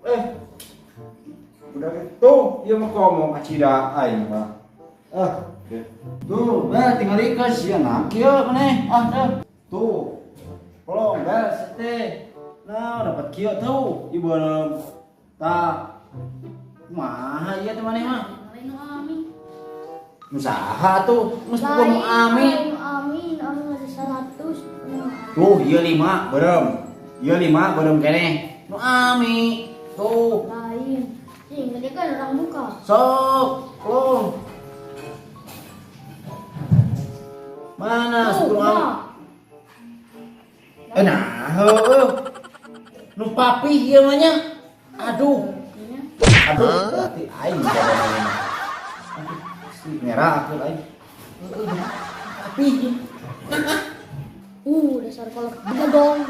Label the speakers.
Speaker 1: Eh. Udah gitu, ieu mah komo kacida aing mah. Ah, tuh, bel tinggal ieu sia nah kieu maneh. Ah, tuh. Tuh. Kolong bel teh. Nah, dapat kieu tuh, ieu beureum. Tah. Kumaha ieu teh maneh mah?
Speaker 2: Lain nu Ami.
Speaker 1: Nu saha tuh? Geus bukan nu Ami.
Speaker 2: Lain nu Ami, nu Ami masih 100.
Speaker 1: Tuh, ieu 5 beureum. Ieu 5 beureum keneh. Nu Ami. Tuh.
Speaker 2: Lain. Ih, gede kan orang buka.
Speaker 1: Sok, kolong. Mana
Speaker 2: Tuh,
Speaker 1: sepuluh Ami?
Speaker 2: nah.
Speaker 1: Eh nah, heueuh. Nu papih ieu mah nya. Aduh. Aduh, berarti aing jawabannya. Aduh, si merah aku aing. Heueuh, papih.
Speaker 2: Dasar kolak bedagong.